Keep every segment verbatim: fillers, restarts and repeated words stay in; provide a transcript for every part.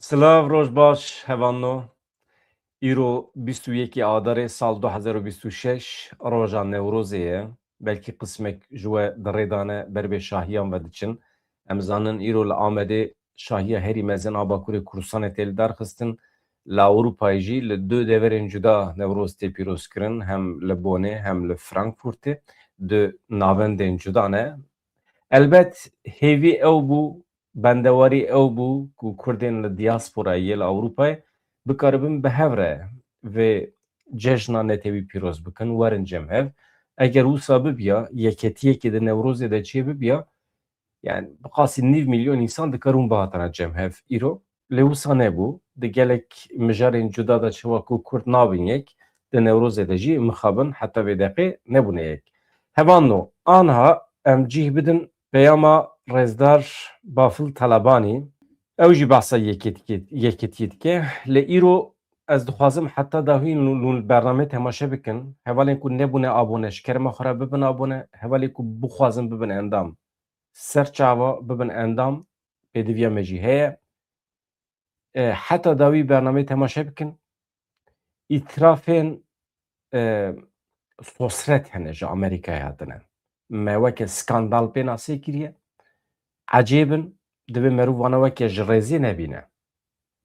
Silav, roj baş, hevanno. Îro bîst û yekê Adarê sal du hezar û bîst û şeş, roja Newrozê ye. Belkî qismek ji we di rê de ne, ber vê şahiyan ve diçin. Em zanin îro li Amedê şahiya herî mezin a Bakurê Kurdistanê tê lidarxistin. Li Ewropayê jî li du deverên cuda Newroz tê pîrozkirin, hem li Bonê hem li Frankfurtê. Du navendên cuda ne. Elbet hêvî ew bû, bendewarî ew bû ku Kurdên li diasporayê yê li Ewropayê bikaribin bi hev re vê cejna netewî pîroz bikin, werin cem hev. Eger wisa bibiya, yeketiyekê di Newrozê de çê bibiya, yani bi qasî nîv milyon însan dikarin bihatana cem hev îro. Lê wisa nebû. Di gelek mijarên cuda de çawa ku Kurd nabin yek, di Newrozê de jî mixabin heta vê deqê nebûne yek. Hevanno, anha em cih bidin peyama rêzdar Bafil Talabanî. Ew jî behsa yeketiyê, yeketiyê dike. Lê îro ez dixwazim heta dahî nû, nû li bernameyê temaşe bikin. Hevalên ku nebûne abone, ji kerema xwe re bibin abone. Hevalên ku bixwazin bibin endam, ser çava bibin endam. Pêdiviya me jî heye. E, heta dawî bernameyê temaşe bikin. Îtirafên, e, sosret hene ji Amerîkayê hatine. Me weke skandal pê nasê kiriye. Ecêb in, divê meriv wana weke ji rêzê nebîne.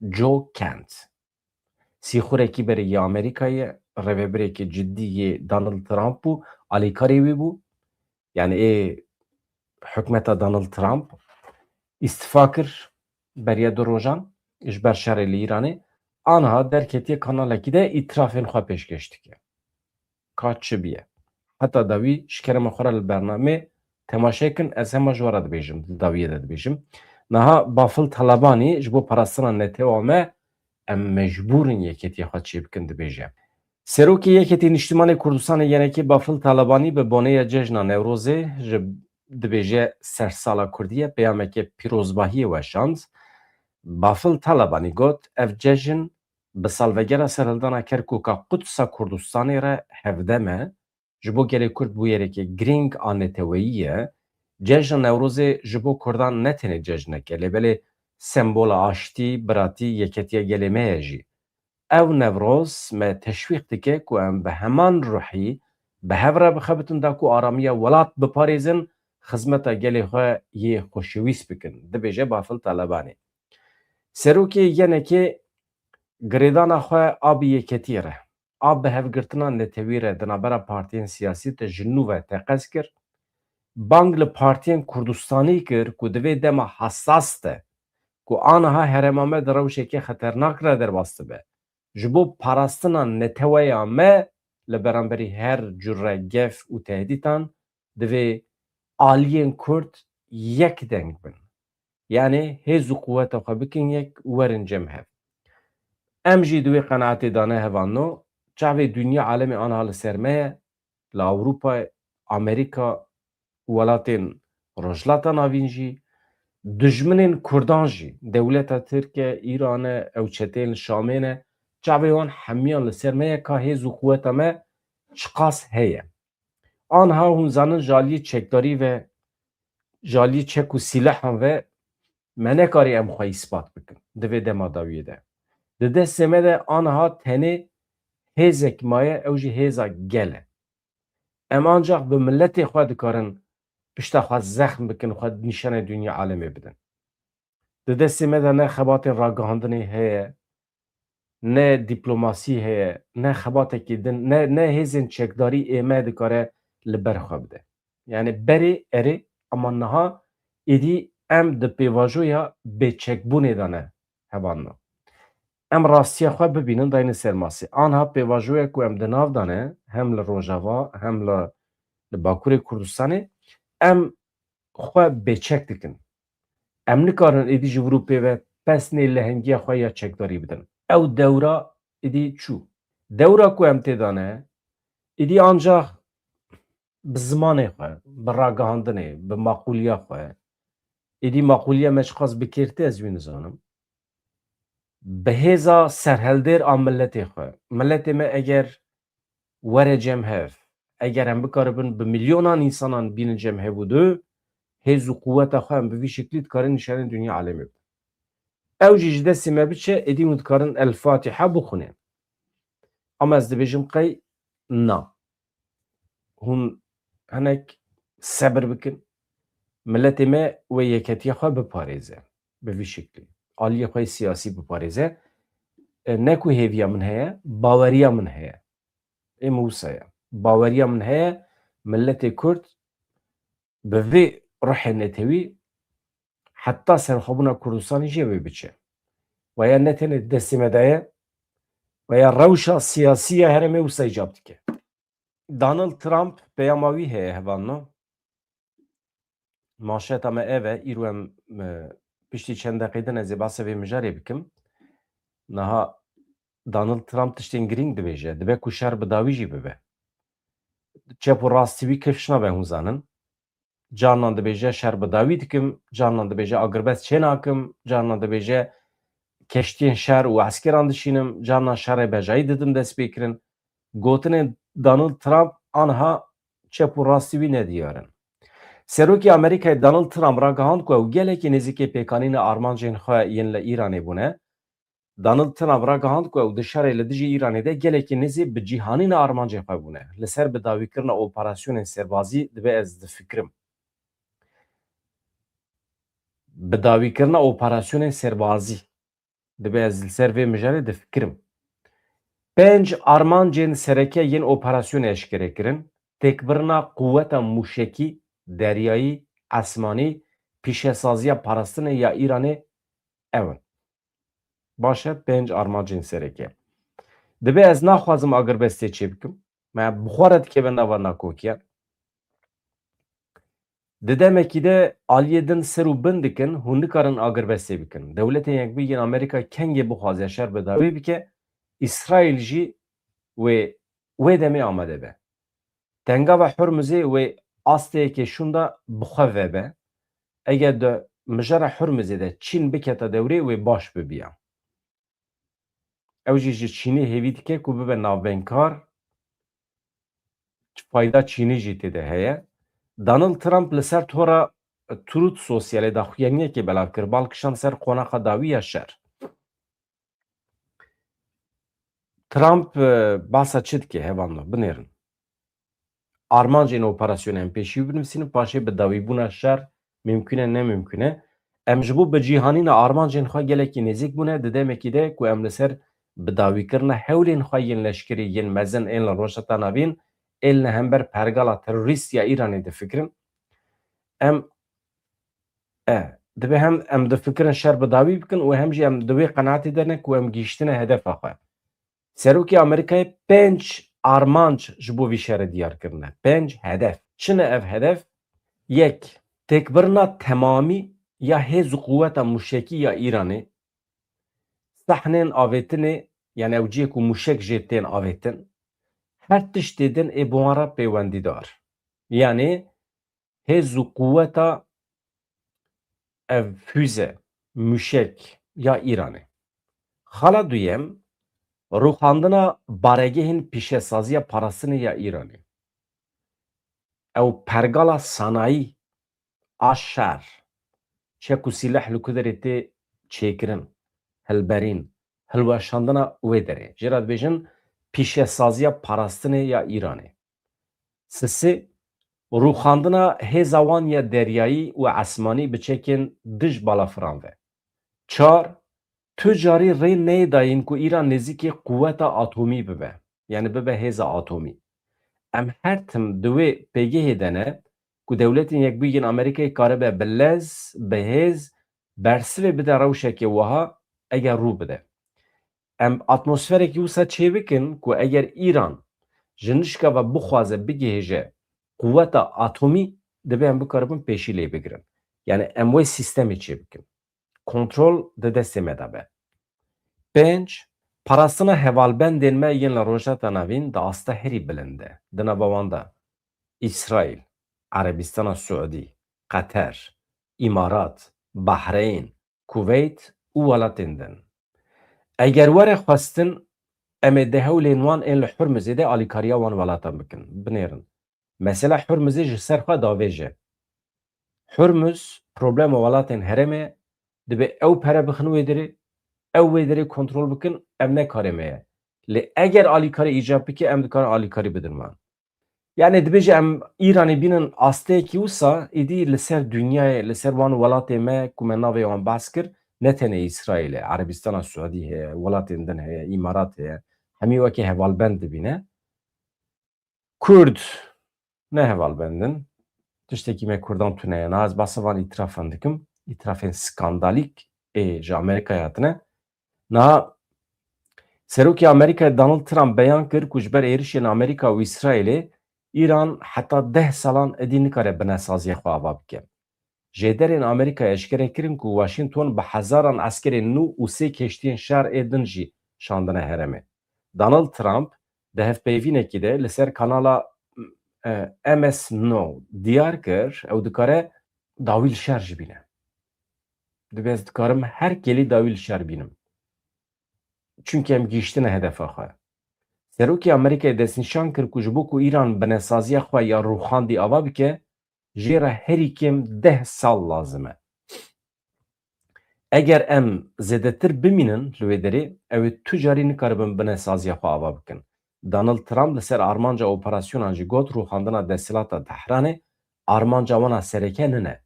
Joe Kent. Sîxurekî berê yê Amerîkayê, rêvebirekî cidî yê Donald Trump bû, alîkarê wî bû. Yani ê hikûmeta Donald Trump îstifa kir beriya du rojan ji ber şerê li Îranê. Anha derketiye kanalekî de îtirafên xwe pêşkêş dike. Ka çi biye. Heta dawî ji kerema xwe re li bernamê temaşe kin, ez hema ji we re dibêjim, di dawiyê de dibêjim. Niha Bafil Talabanî ji bo parastina netewa me, em mecbûr in yeketiya xwe çêbikin, dibêje. Serokê Yeketî Niştimanê Kurdistanê, Y N K, Bafil Talabanî bi boneya cejna Newrozê ji dibêje sersala Kurdî ye, peyameke pîrozbahiyê weşand. Bafil Talabanî got, ev cejn bi salvegera serhildana Kerkûka Qudsa Kurdistanê re hevdem e. Ji bo gelê Kurd bûyereke girîng a neteweyî ye. Cejna Newrozê ji bo Kurdan ne tenê cejneke, lê belê sembola aştî, biratî, yeketiya gelê me ye jî. Ew Newroz me teşwîq dike ku em bi heman ruhî bi hev re bixebitin da ku aramiya welat biparêzin, xizmeta gelê xwe yê xweşewîst bikin, dibêje Bafil Talebanî. Serokê Y N K girêdana xwe a bi yeketiyê re, a bi hevgirtina netewî re di navbera partiyên siyasî de ji nû ve teqez kir. Bang li partiyên Kurdistanî kir ku di vê dema hesas de ku aniha herêma me di rewşeke xeternak re derbas dibe, ji bo parastina neteweya me li beramberî her cure gef û tehdîtan divê aliyên Kurd yek deng bin. Yani hêz û quweta xwe bikin yek, werin cem hev. Em jî di wê qenaetê de ne hevanno, çavê dinya alemê aniha li ser me ye, li Ewropa, Amerîka, welatên Rojhilata Navîn jî, dijminên Kurdan jî, dewleta Tirk e, Îran e, ew çeteyên li Şamê ne, çavê wan hemiyan li ser me ye ka hêz û quweta me çiqas heye. Anha hûn zanin ji aliyê çekdarî ve, ji aliyê çek û sîlehan ve me nekarî em xwe îspat bikin di vê dema dawiyê de. Di destê me de anha tenê hêzek maye, ew jî hêza gel e. Em ancax bi miletê xwe dikarin pişta xwe zexm bikin, xwe nîşanê dinya alemê bidin. Di destê me de ne xebatên ragihandinê heye, ne dîplomasî heye, ne xebatekî din, ne, ne hêzên çekdarî ê me dikare li ber xwe bide. Yani berê erê, ama niha êdî em di pêvajoya bêçekbûnê de ne, hevanno. Em rastiya xwe bibînin, dayne ser masê. Anha pêvajoya ku em di nav de ne, hem li Rojava, hem li, li Bakurê Kurdistanê, em xwe bêçek dikin. Em nikarin êdî ji vir û pê ve pesnê lehengiya xwe ya çekdarî bidin. Ew dewra êdî çû. Dewra ku em tê de ne, êdî ancax bi zimanê xwe, bi ragihandinê, bi maqûliya xwe, êdî maqûliya me çiqas bikêrtî ez wî nizanim. Bi hêza serhildêr a miletê xwe. Miletê me eger were cem hev, eger em bikaribin bi milyonan însanan bînin cem hev û du, hêz û quweta xwe em bi vî şeklî dikarin nîşanê dinya alemê bidin. Ew jî ji destê me biçe, êdî hûn dikarin El Fatiha bixwînin. Ama ez dibêjim qey na. Hûn hinek sebir bikin. Miletê me wê yeketiya xwe biparêze. Bi vî şeklî. Aliyê xwe yê siyasî biparêze. E, ne ku hêviya min heye, baweriya min heye. Ê min wisa ye. Baweriya min heye, miletê Kurd bi vê ruhê netewî heta serxwebûna Kurdistanê jê wê biçe. Weya ne tenê destê me de ye, weya rewşa siyasî ya herêmê wisa îcab dike. Donald Trump peyama wî heye hevalno. Manşeta me ev e, îro em, e, piştî çend deqê din ez ê behsa vê mijarê bikim. Niha Donald Trump tiştên girîng dibêje, dibe ku şer bi dawî jî bibe. Çep û rastî wî kifş nabe, hûn zanin. Carnan dibêje şer bi dawî dikim, carnan dibêje agirbest çênakim, carnan dibêje keştiyên şer û eskeran dişînim, carnan şerê bejayî didim destpêkirin. Gotinên Donald Trump aniha çep û rastî wî nediyar in. Serokê Amerîkayê Donald Trump ragihand ku ew gelekî nêzîkê pêkanîna armancên xwe yên li Îranê bûne. Donald Trump ragihand ku ew di şerê li dijî Îranê de gelekî nêzî bi cîhanîna armancên xwe bûne. Li ser bidawîkirina operasyonên serbazî dibe ez difikirim. Bidawîkirina operasyonên serbazî dibe ez li ser vê mijarê difikirim. Pênc armancên sereke yên operasyonê eşkere kirin, têkbirina quweta mûşekî, deryayî, esmanî, pîşesaziya parastinê ya Îranê ew in. Baş e, pênc armancên sereke. Dibe ez naxwazim agirbestê çêbikim. Me bi xwe re dikeve nava nakokiyan. Di demekî de aliyê din ser û bin dikin, hûn nikarin agirbestê bikin. Dewletên Yekbûyî yên Amerîka kengê bixwaze şer bi dawî bike, Îsraîl jî wê, wê demê amade be. Tengava Hurmuzê wê asteyekê şûnda bi xwe vebe. Eger di mijara Hurmuzê de Çîn biketa dewrê, wê baş bibiya. Ew jî ji Çînê hêvî dike ku bibe navbeynkar, fayda Çînê jî tê de heye. Donald Trump li ser tora Truth Socialê daxuyaniyekê belav kir, bal kişand ser qonaxa dawî ya şer. Trump, e, basa çi dike, hevalno, binêrin. Armancên operasyonê em pêşî binivîsînin, paşê bidawîbûna şer mimkûn e, ne mimkûn e. Em ji bo bicîhanîna armancên xwe gelekî nêzîk bûne, di demekî de ku em li ser bidawîkirina hewlên xwe yên leşkerî, yên mezin, ên li Rojhilata Navîn, ên li hember pergala terorîst ya Îranê difikirin. Em, e, dibe hem em difikirin şer bi dawî bikin û hem jî em di wê qenaetê de ne ku em gihîştine hedefa xwe. Serokê Amerîkayê pênc armanc ji bo vî şerê diyar kirine. Pênc hedef. Çi ne ev hedef? Yek, têkbirina temamî ya hêz û quweta mûşekî ya Îranê, sehnên avêtinê, yani ew cihê ku mûşek jê tên avêtin, her tiştê din ê bi wan re pêwendîdar. Yani hêz û quweta ev füze, mûşek ya Îranê. Xala duyem, rûxandina baregehên pîşesaziya parastinê ya Îranê. Ew pergala sanayî a şer, çek û sîleh li ku derê tê çêkirin, hilberîn, hilweşandina wê derê. Jê re dibêjin pîşesaziya parastinê ya Îranê. Sisê, rûxandina hêza wan ya deryayî û esmanî bi çekên dij balafiran ve. Çar, tu carî rê neyê dayîn ku Îran nêzîkî quweta atomî bibe, yani bibe hêza atomî. Em her tim di wê pêgehê de ne ku Dewletên Yekbûyî yên Amerîkayê karibe bi lez, bi hêz, bersivê bide rewşekê wiha eger rû bide. Em atmosferekî wisa çêbikin ku eger Îran ji nişka ve bixwaze bigihêje quweta atomî, dibe em bikaribin pêşî lê bigirin. Yani em wê sîstemê çêbikin. Kontrol di destê me de be. Pênc, parastina hevalbendên me yên li Rojhilata Navîn di asta herî bilind de. Di nava wan de Îsraîl, Erebistana Siûdî, Qeter, Îmarat, Bahreyn, Kuveyt û welatên din. Eger were xwestin, em ê di hewlên wan ên li Hurmizê de alîkariya wan welatan bikin. Binêrin. Mesela Hurmizê ji ser xwe davêje. Hurmiz problema welatên herêmê Dibe ew pere bixin wê derê, ew wê derê kontrol bikin, ev ne karê me ye. Lê eger alîkarî îcab bike, em dikarin alîkarî bidin wan. Yani dibêje em Îranê bînin asteyekî wisa, îdî li ser dinyayê, li ser wan welatê me ku me navê wan behs kir, ne tenê Îsraîl e, Erebistana Siûdî heye, welatên din heye, Îmarat heye, hemî wekî hevalbend dibîne. Kurd ne hevalbend in. Tiştekî me Kurdan tune ye. Niha ez behsa van îtirafan dikim. Îtirafên skandalîk ê ji Amerîkayê hatine. Niha Serokê Amerîkayê Donald Trump beyan kir ku ji ber êrişên Amerîka û Îsraîlê Îran heta deh salan êdî nikare binesaziya xwe ava bike. Jêderên Amerîkayê eşkere kirin ku Washington bi hezaran eskerên nû û sê keştiyên şer ê din jî şandine herêmê. Donald Trump di hevpeyvînekî de li ser kanala, e, M S Now diyar kir, ew dikare dawî li şer jî bîne. Dibe ez dikarim her kêlî dawî li şer bînim. Çimkî em gihîştine hedefa xwe. Serokê Amerîkayê destnîşan kir ku ji bo ku Îran binesaziya xwe ya rûxandî ava bike, jê re herî kêm deh sal lazim e. Eger em zêdetir bimînin li wê derê, ew ê tu carî nikaribin binesaziya xwe ava bikin. Donald Trump li ser armanca operasyonan jî got, rûxandina desthilata Tehranê armanca wan a sereke nine.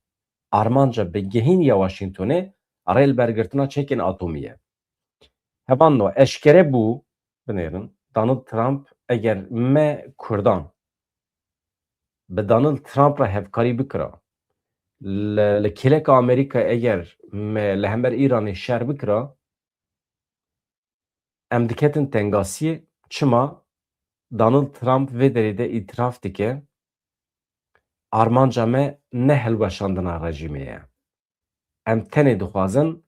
Armanca bingehîn ya Washingtonê rêlibergirtina çekên atomî ye. Hevalno, eşkere bû, binêrin, Donald Trump eger me Kurdan bi Donald Trump re hevkarî bikira, li, li kêleka Amerîka eger me li hember Îranê şer bikira, em diketin tengasiyê. Çima? Donald Trump vê derê de îtiraf dike, armanca me ne hilweşandina rejîmê ye. Em tenê dixwazin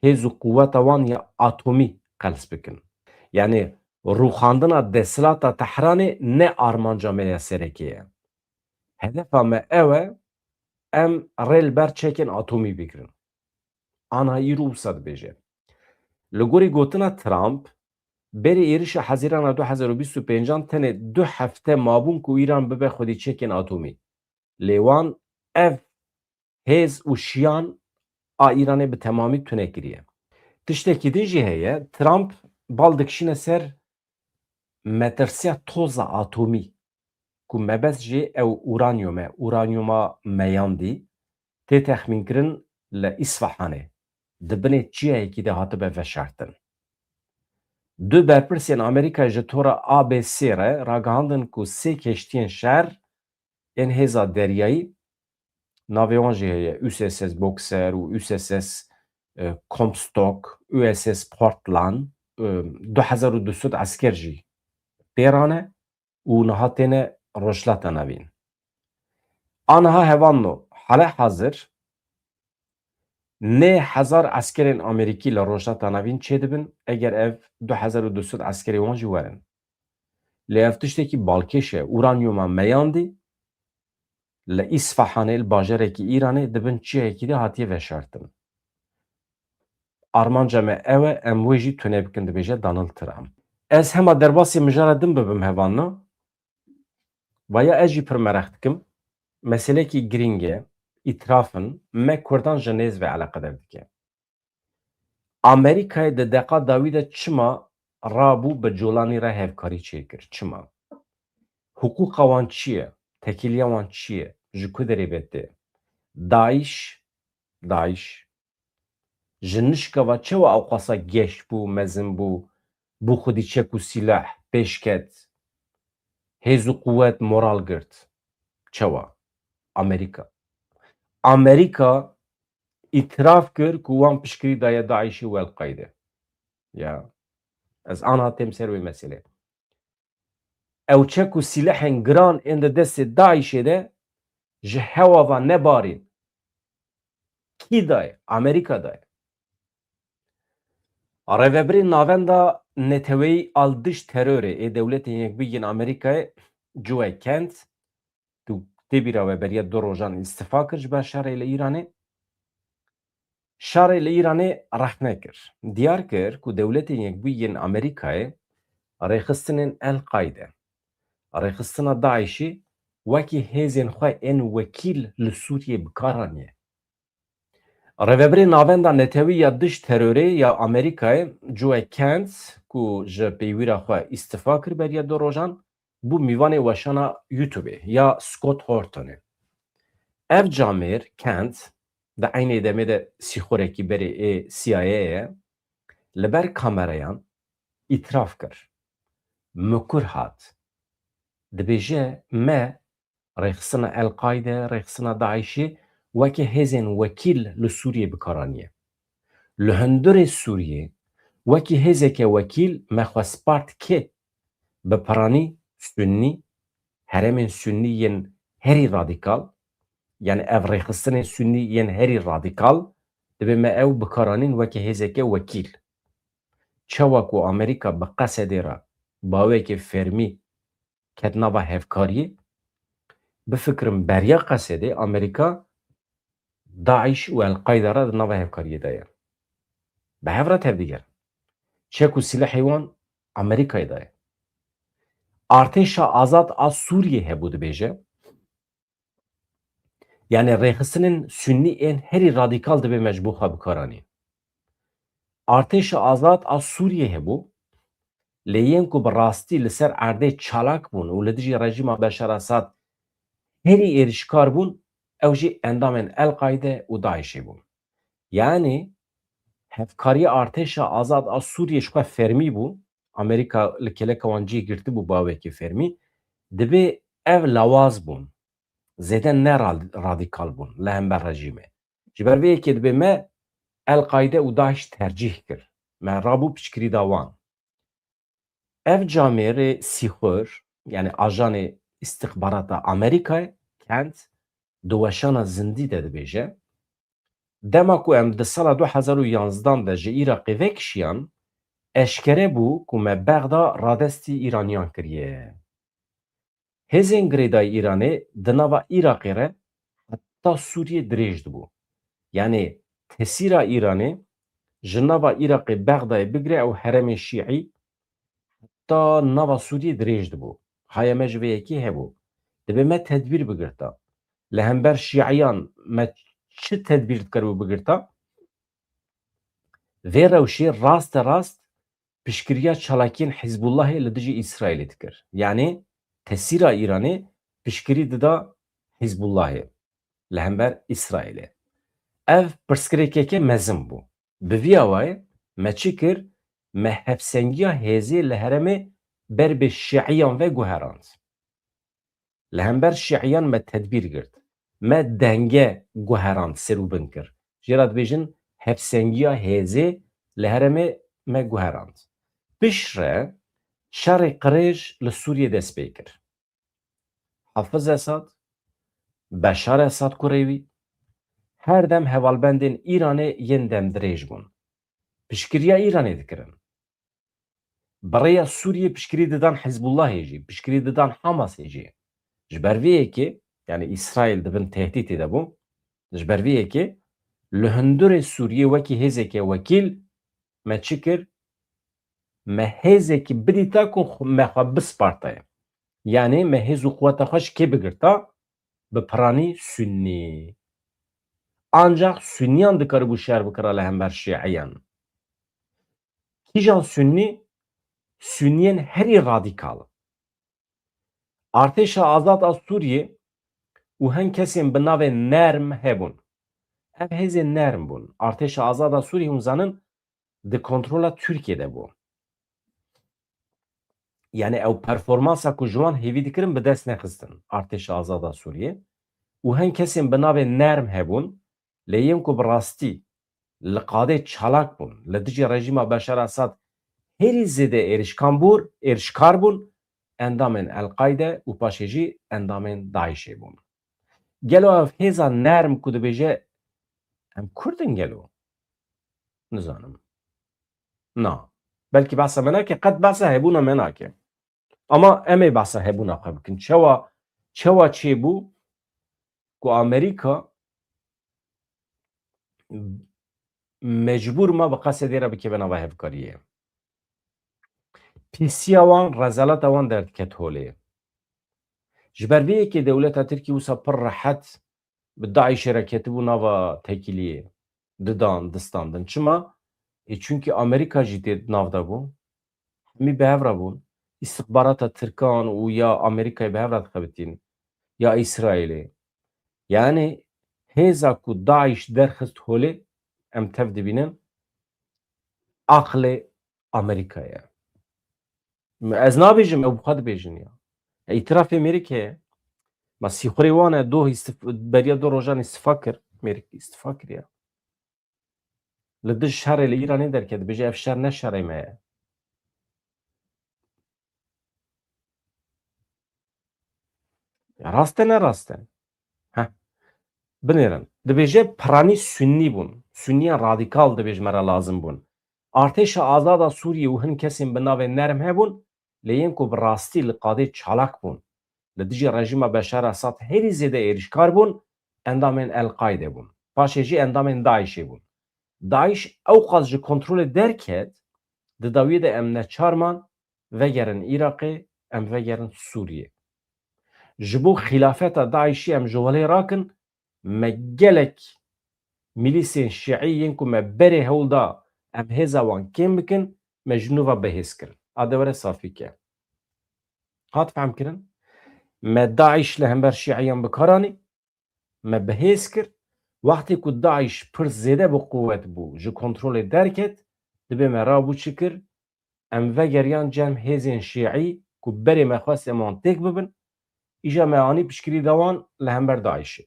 hêz û quweta wan ya atomî qels bikin. Yanî rûxandina desthilata Tehranê ne armanca me ya sereke ye. Hedefa me ew e, em rê li ber çekên atomî bigirin. Ana îro wisa dibêje. Li gorî gotina Trump, berî êrişa Hezîrana du hezar û bîst û pêncan tenê du hefte mabûn ku Îran bibe xwedî çekên atomî. Lê wan ev hêz û şiyan a Îranê bi temamî tune kiriye. Tiştekî din jî heye, Trump bal dikişîne ser metirsiya toza atomî, ku mebest jê ew uranyum e, uranyuma meyandî, tê texmînkirin li Îsfahanê, di binê çiyayekî de hatibe veşartin. Du berpirsên Amerîka ji tora A B C re ragihandin ku sê keştiyên şer ên hêza deryayî, navê wan jî heye, U S S Boxer û U S S, e, Comstock, U S S Portland, e, du hezar û du sed esker jî pê re ne û niha têne Rojhilata Navîn. Aniha hevalno, hale hazir neh hezar eskerên Amerîkî li Rojhilata Navîn çêdibin, eger ev du hezar û du sed eskerê wan jî werin. Lê ev tiştekî balkêş e. Uranyuma meyandî li Îsfahanê, li bajarekî Îranê, di bin çiyayekî de hatiye veşartin. Armanca me ew e, em wê jî tune bikin, dibêje Donald Trump. Ez hema derbasî mijara din bibim hevalno. Vaya ez jî pir mereq dikim. Meselekî girîng e, îtiraf in, me Kurdan ji nêz ve eleqedar dike. Amerîkayê di deqa dawî de çima rabû bi Colanî re hevkarî çêkir? Çima? Hiqûqa wan çi ye? Tekîliya wan çi ye? Ji ku derê ve tê? DAIŞ, DAIŞ ji nişka ve çawa ewqasa geş bû, mezin bû, bû xwedî çek û sîleh pêş ket, hêz û quwet, moral girt? Çawa? Amerîka. Amerîka îtiraf kir ku wan piştgirî daye DAIŞê û El-Qaîde. Ya. Ez aniha têm ser wê meselê. Ew çek û sîlehên giran ên di destê DAIŞê de ji hewa ve nebarîn. Kî daye? Amerîka daye. Rêvebirê Navenda Neteweyî a li Dij Terorê ê Dewletên Yekbûyî yên Amerîkayê, Joe Kent, tu tê bîra we, beriya du rojan îstifa kir ji ber şerê li Îranê. Şerê li Îranê rexne kir. Diyar kir ku Dewletên Yekbûyî yên Amerîkayê rêxistinên El-Qaîde, rêxistina DAIŞê wekî hêzên xwe ên wekîl li Sûriyê bi kar aniye. Rêvebirê Navenda Netewî ya Dij Terorê ya Amerîkayê, Joe Kent, ku ji peywîra xwe îstifa kir beriya du rojan, bû mîvanê weşana YouTube ya Scott Hortonê. Ev camêr Kent di eynê demê de sîxorekî berê ê C I A ye, li ber kamerayan îtiraf kir. Mikur hat. Dibêje me rêxistina El-Qaide, rêxistina DAIŞê weke hêzên wekîl li Sûriyê bi kar aniye. Li hundirê Sûriyê wekî hêzeke wekîl me xwe spart kê? Bi piranî Sunnî, herêmên Sunnî yên herî radîkal, yani ev rêxistinên Sunnî yên herî radîkal, dibê me ew bi kar anîn weke hêzeke wekîl. Çawa ku Amerîka bi Qesedê re bawekê fermî ket nava hevkariyê, bifikirim beriya Qesedê Amerîka DAIŞ û El-Qaide re di nava hevkariyê de ye. Bi hev re tevdigerin. Çek û silehê wan Amerîkayê de ye. Artêşa Azad a Sûriyê hebû dibêje. Yani rêxistinên Sunnî ên herî radîkal dibê me ji bo xwe bi kar anîn. Artêşa Azad a Sûriyê hebû, lê yên ku bi rastî li ser erdê çalak bûn û li dijî rejîma Beşar Esad herî êrişkar bûn, ew jî endamên El-Qaide û DAIŞê bûn. Yani hevkariya Artêşa Azad a Sûriyê ji xwe fermî bû, Amerîka li kêleka wan cih girtibû bawekî fermî, dibê ev lawaz bûn, zêde ne ra-, radîkal bûn li hember rejîmê. Ji ber vê yekê dibê me El-Qaide û DAIŞ tercîh kir. Me rabû piştgirî da wan. Ev camêrê sîxur, yani ajanê îstixbarata Amerîkayê, Kent, di weşana Zindî de dibêje, dema ku em di sala du hezar û yanzdan de ji Iraqê vekişiyan, eşkere bû ku me Bexda radestî Îraniyan kiriye. Hêzên girêdayî Îranê di nava Iraqê re heta Sûriyê dirêj dibû. Yanî tesîra Îranê ji nava Iraqê Bexdayê bigire ew herêmê şîî heta nava Sûriyê dirêj dibû. Haya me ji vê yekê hebû. Dibê me tedbîr bigirta. Li hember şîiyan me çi tedbîr dikaribû bigirta? Vê rewşê raste rast piştgiriya çalakiyên Hizbullahê li dijî Îsraîlê dikir. Yanî tesîra Îranê piştgirî dida Hizbullahê li hember Îsraîlê. Ev pirsgirêkeke mezin bû. Bi vî awayê me çi kir? Me hevsengiya hêzê li herêmê ber bi şîiyan ve guherand. Li hember şîiyan me tedbîr girt. Me denge guherand, ser û bin kir. Jê re dibêjin hevsengiya hêzê li herêmê me guherand. Piştre şerê qirêj li Sûriyê dest pê kir. Hafiz Esad, Beşar Esad kurê wî, her dem hevalbendên Îranê yên demdirêj bûn. Piştgiriya Îranê dikirin. Bi rêya Sûriyê piştgirî didan Hizbullahê jî, piştgirî didan Hamasê jî. Ji ber vê yekê, yani Îsraîl di bin tehdîtê de bû, ji ber vê yekê li hundirê Sûriyê wekî hêzeke wekîl me çi kir? Me hêzekî bidîta ku xwe-, me xwe bispartayê. Yani me hêz û quweta xwe ji kê bigirta? Bi piranî Sunnî. Ancak Sunniyan dikaribû şer bikira li hember Şîiyan. Kîjan Sunnî? Sunniyên herî radîkal. Artêşa Azad a Sûriyê û hin kesên bi navê nerm hebûn. Ev hêzên nerm bûn. Artêşa Azad a Sûriyê, hûn zanin, di kontrola Tirkiyê de bû. Yani ew performansa ku ji wan hêvî dikirin bi dest nexistin Artêşa Azad a Sûriyê. Û hin kesên bi navê nerm hebûn, lê yên ku bi rastî li qadê çalak bûn, li dijî rejîma Beşar Esad herî zêde êrişkan bûr, êrişkar bûn, endamên El-Qaide û paşê jî endamên DAIŞê bûn. Gelo ev hêza nerm ku dibêje em Kurd in gelo? Nizanim. Na. Belkî behsa me nake, qet behsa hebûna me nake. Ama em ê behsa hebûna xwe bikin. Çawa, çawa çêbû ku Amerîka mecbûr ma bi Qesedê re bikeve nava hevkariyê? Pîsiya wan, rezaleta wan derdiket holê. Ji ber vê yekê dewleta Tirkî wisa pir rehet bi DAIŞê re ketibû nava tekîliyê. didan, distandin. Çima? E, çunkî Amerîka jî tê di nav de bû. Hemî bi hev re bûn. Îstixbarata Tirkan û ya Amerîkayê bi hev re dixebitîn. Ya Îsraîlê. Yanî hêza ku DAIŞ derxist holê, em tev dibînin, aqilê Amerîka ye. Ez nabêjim, ew bi xwe dibêjin ya. E, îtirafê Mêrikê ye. Ma sîxurê wan e, doh îstif-, beriya du rojan îstifa kir. Mêrik îstifa kiriye. Li dij şerê li Îranê derket, dibêje ev şer ne şerê me ye. Ya rast e, ne rast e? Heh. Binêrin. Dibêje piranî Sunnî bûn. Sunniyan radîkal dibêje me re lazim bûn. Artêşa azada Sûriyê û hin kesên bi navê nerm hebûn, lê yên ku bi rastî li qadê çalak bûn, li dijî rejîma Beşar Esad herî zêde êrîşkar bûn, endamên El-Qaîde bûn. Paşê jî endamên DAIŞê bûn. DAIŞ ewqas ji kontrolê derket, di dawiyê de em neçar man, vegerin Iraqê, em vegerin Sûriyê. Ji bo xîlafeta DAIŞî em ji holê rakin, me gelek milîsên şîî yên ku me berê hewl da em hêza wan kêm bikin, me ji nû ve bihêz kirin. A de were safî ke. Hat fehmkirin? Me DAIŞ li hember şîiyan bi kar anî, me bihêz kir. Wextê ku DAIŞ pir zêde bi quwet bû, ji kontrolê derket, dibê me rabû çi kir? Em vegeriyan cem hêzên şîî ku berê me xwest em wan têk bibin, îja me anî piştgirî da wan li hember DAIŞê.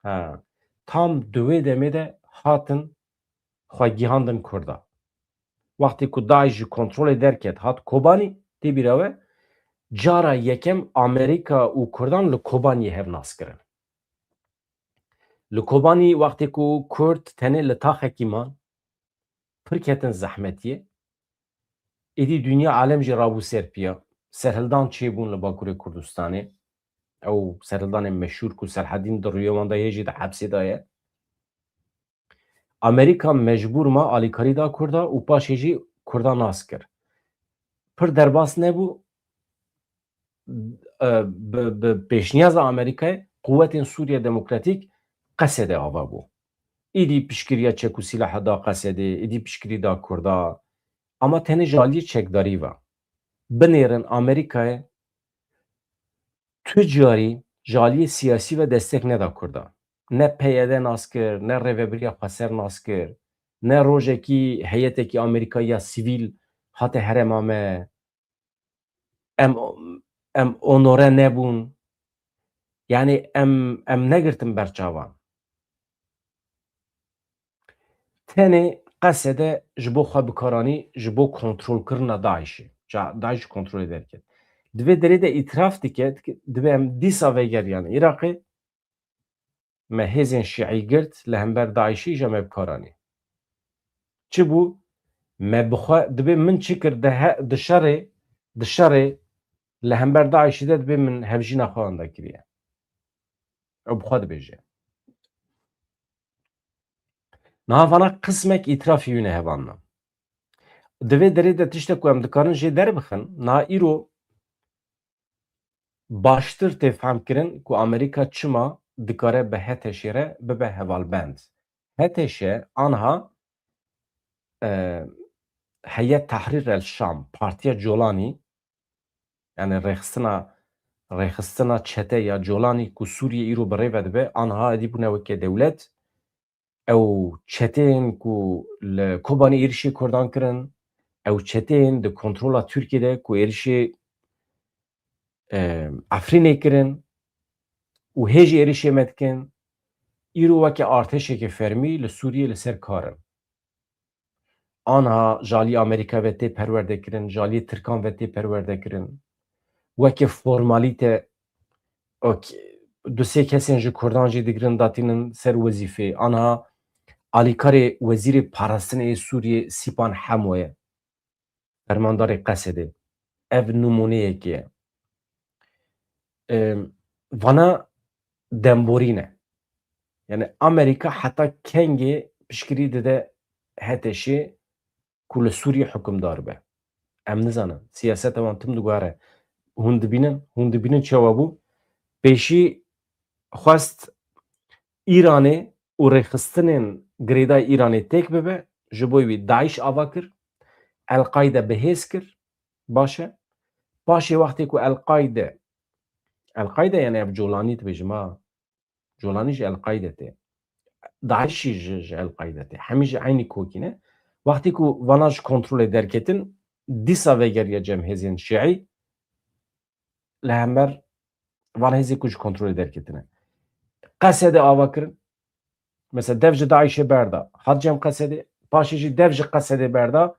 Ha, tam di wê demê de hatin xwe gihandin Kurda. Wextê ku DAIŞ ji kontrolê derket, hat Kobanî, tê bîra we, cara yekem Amerîka û Kurdan li Kobaniyê hev nas kirin. Li Kobanî wextê ku Kurd tenê li taxekî man, pir ketin zehmetiyê. Êdî dinya alem jî rabû ser piya. Serhildan çêbûn li Bakurê Kurdistanê. Ew serhildanên meşhûr ku Serhedîn di rûyê wan de hê jî di hepsê de ye. Amerîka mecbûr ma alîkarî da Kurda û paşê jî Kurda nas kir. Pir derbas nebû, e, bi, bi pêşniyaza Amerîkayê quwetên Sûriye Demokratîk Qesedê ava bû. Îdî piştgiriya çek û sîlaha da Qesedê, îdî piştgirî da Kurda. Ama tenê ji aliyê çekdarî ve. Binêrin Amerîkayê tu carî ji aliyê siyasî ve destek neda Kurda. Ne P Y D nas kir, ne Rêvebiriya Xweser nas kir, ne rojekî heyetekî Amerîkayî ya sivîl hate herêma me. Em, em onore nebûn. Yanî em, em negirtin ber çavan. Tenê Qesede ji bo xwe bikaranî, ji bo kontrolkirina DAIŞê. Ça-, DAIŞ ji kontrolê derket. Di vê derê de îtiraf dike, dike, dibê em dîsa vegeriyan Iraqê, me hêzên şîî girt, li hember DAIŞê îja me bikaranî. Çi bû? Me bi xwe, dibê min çi kir di he-, di şerê, di şerê li hember DAIŞê de dibê min hevjîna xwe wenda kiriye. Ew bi xwe dibêje. Niha vana qismek îtirafî wî ne hevalna. Di vê derê de tiştek ku em dikarin jê derbixin, niha îro baştir tê fehmkirin ku Amerîka çima dikare bi HTŞê re bibe hevalbend. HTŞ anha, e, Heyet Tahrir el Şam, Partiya Colanî, yani rêxistina, rêxistina çete ya Colanî ku Sûriye îro bi rê ve dibe, anha êdî bûne weke dewlet. Ew çeteyên ku li Kobanî êrişê Kurdan kirin, ew çeteyên di kontrola Tirkiyê de ku êrişê, e, Efrînê kirin û hê jî êrişê me dikin, îro weke artêşeke fermî li Sûriyê li ser kar in. Anha ji alî Amerîka ve tê perwerdekirin, ji alî Tirkan ve tê perwerdekirin. Weke formalîte, ok, du sê kesên ji Kurdan jî digirin datînin ser wezîfê. Anha alîkarê wezîrê parastinê yê Sûriyê Sîpan Hemo ye. Fermandarê Qesedê. Ev nimûneyekê ye. Em, vana demborîn e. Yani Amerîka heta kengê piştgirî dide HTŞê ku li Sûriyê hukimdar be. Em nizanin. Siyaseta wan tim diguhere. Hûn dibînin, hûn dibînin çawa bû? Pêşî xwest Îranê û rêxistinên girêdayî Îranê têk bibe, ji bo wî DAIŞ ava kir, El-Qaîde bi hêz kir, baş e. Paşê wextê ku El-Qaîde, El-Qaîde, yani ev Colanî dibêjim ha, Colanî ji El-Qaîde tê, DAIŞî ji, ji El-Qaîde tê, hemî ji eynî kokî ne. Wextê ku vana ji kontrolê derketin, dîsa vegeriya cem hêzên şîî, li hember van hêzê ku ji kontrolê derketine. Qesedê ava kirin. Mesela dev ji DAIŞê berda, hat cem Qesedê, paşê jî dev ji Qesedê berda,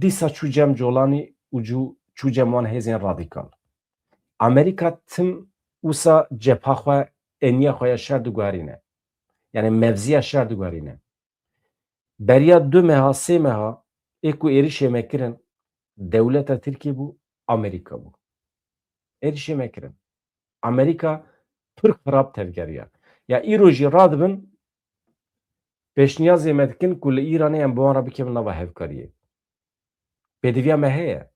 dîsa çû cem Colanî û cû-, çû cem wan hêzên radîkal. Amerîka tim wisa cepha xwe, eniya xwe ya şer diguherîne. Yani mevziya şer diguherîne. Beriya du meha, sê meha ê ku êrişê me kirin, dewleta Tirkiyê bû, Amerîka bû. Êrişê me kirin. Amerîka pir xirab tevgeriya. Ya îro jî radibin, pêşniyazê me dikin ku li Îranê em bi wan re bikevin nava hevkariyê. Pêdiviya me heye.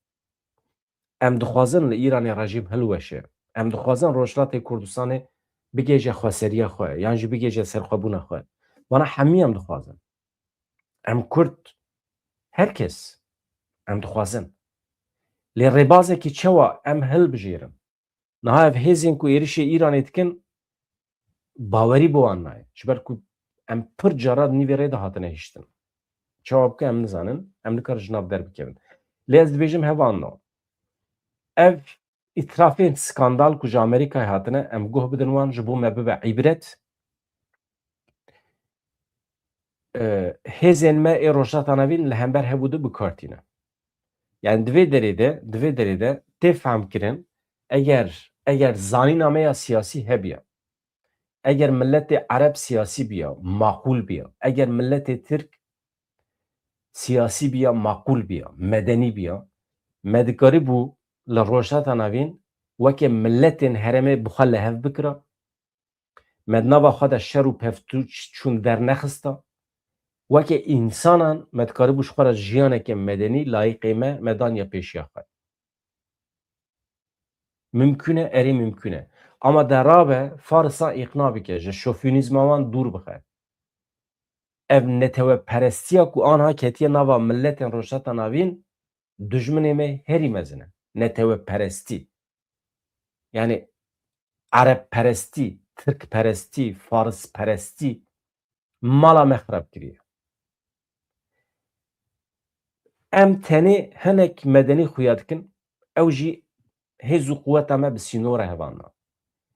Em dixwazin li Îranê rejîm hilweşe. Em dixwazin Rojhilatê Kurdistanê bigêje xweseriya xwe, yan jî bigêje serxwebûna xwe. Vana hemî em dixwazin. Em Kurd, her kes, em dixwazin. Lê rêbazekî çawa em hilbijêrin? Niha ev hêzên ku êrişê Îranê dikin, bawerî bi wan nayê. Ji ber ku em pir cara di nîvê rê de hatine hiştin. Çawa bike em nizanin, em nikarin ji nav derbikevin. Lê ez dibêjim hevalno. Ev îtirafên skandal ku ji Amerîkayê hatine, em guh bidin wan, ji bo me bibe îbret. E, hêzên me ê Rojhilata Navîn li hember hev û du bi kar tîne. Yani di vê derê de, di vê derê de tê fehmkirin, eger, eger zanîna me ya siyasî hebiya, eger miletê Ereb siyasî biya, maqûl biya, eger miletê Tirk siyasî biya, maqûl biya, medenî biya, me dikarîbû li Rojhilata Navîn weke miletên herêmê bi xwe li hev bikira, me di nava xwe de şer û pevçûn dernexista, weke însanan me dikarîbû ji xwe re jiyaneke medenî, layîqê me, me daniya pêşiya xwe. Mimkûn e, erê mimkûn e. Ama de rabe Farisan îqna bike, ji şofînîzma wan dûr bixe. Ev neteweperestiya ku anha ketiye nava miletên Rojhilata Navîn, dijminê me herî mezin e. Neteweperestî. Yani Erebperestî, Tirkperestî, Farisperestî mala me xirab kiriye. Em tenê hinek medenî xuya dikin, ew jî hêz û quweta me bi sînora hevalna.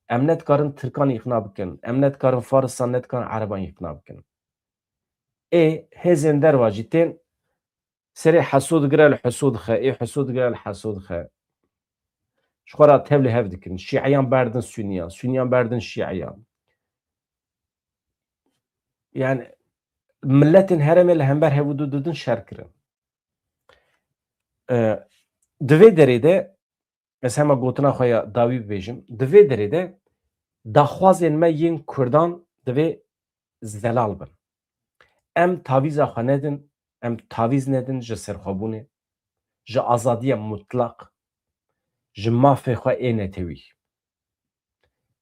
Em nedikarin Tirkan îqna bikin, em nedikarin Farisan, nedikarin Ereban îqna bikin. Ê hêzên derva jî tên serê Heso digire li Heso dixe, ê Heso digire li Heso dixe. Ji xwe re tev li hev dikin. Şîiyan berdin Suniyan, Suniyan berdin Şîiyan. Yani miletên herêmê li hember hev û du didin şer kirin. E, di vê derê de ez hema gotina xwe ya dawî bibêjim, di vê derê de daxwazên me yên Kurdan divê zelal bin. Em tavîza xwe nedin, em tavîz nedin ji serxwebûnê, ji azadiya mutlaq, ji mafê xwe ê netewî.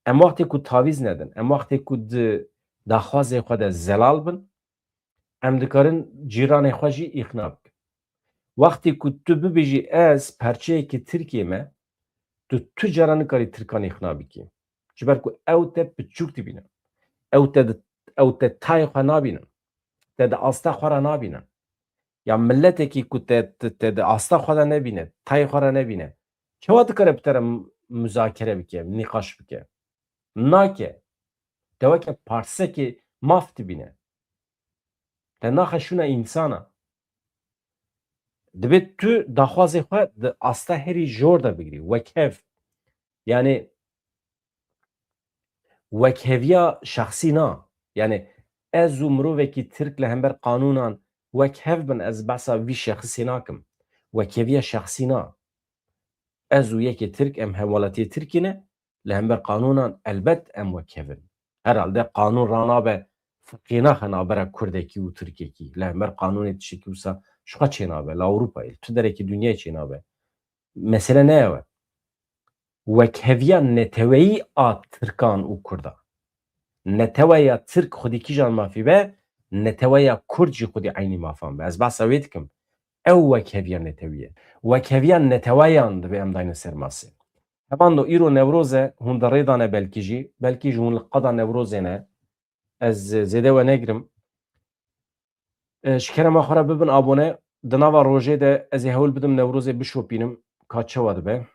Em wextê ku tavîz nedin, em wextê ku di daxwazê xwe de zelal bin, em dikarin cîranê xwe jî îqna bikin. Wextê ku tu bibêjî ez perçeyekî Tirkiyê me, tu tu cara nikarî Tirkan îqna bikî. Ji ber ku ew te piçûk dibînin. Ew te di, ew te tayê xwe nabînin. Te di asta xwe re nabînin. Ya miletekî ku te, te, te di asta xwe de nebîne, tayê xwe re nebîne, çawa dikare bi te re m-, muzakere bike, nîqaş bike? Nake. Te weke parsekê maf dibîne. Te naxe şûna însana. Divê tu daxwazê xwe di asta herî jor de bigirî. Wekhev. Yani wekheviya şexsî na. Yani ez û mirovekî Tirk li hember qanûnan wekhev bin, ez behsa vî şexsê nakim. Wekheviya şexsî na. Ez û yekê Tirk, em hemwelatiyê Tirkî ne, li hember qanûnan elbet em wekhev in. Herhalde qanûn ranabe, ferqê naxe navbera Kurdekî û Tirkekî. Li hember qanûnê tiştekî wisa ji xwe çênabe, li Ewropayê, li tu derekî dinyayê çênabe. Mesele ne ew e. Wekheviya neteweyî a Tirkan û Kurdan. Neteweya Tirk xwedî kîjan mafî be, neteweya Kurd jî xwedî eynî mafan be. Ez behsa wê dikim. Ew wekheviya netewî ye. Wekheviya neteweyan divê em dayne ser masê. Heman do îro Newroz e, hûn di rê de ne belkî jî, belkî ji hûn li qada Newrozê ne. Ez zêde we negirim. E, ji kerema xwe re bibin abone. Di nava rojê de ez ê hewl bidim Newrozê bişopînim. Ka çawa dibe?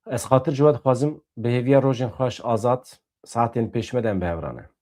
Ez xatir ji we dixwazim, bi hêviya rojên xweş, azad, saetên pêş me de em bi hev re ne.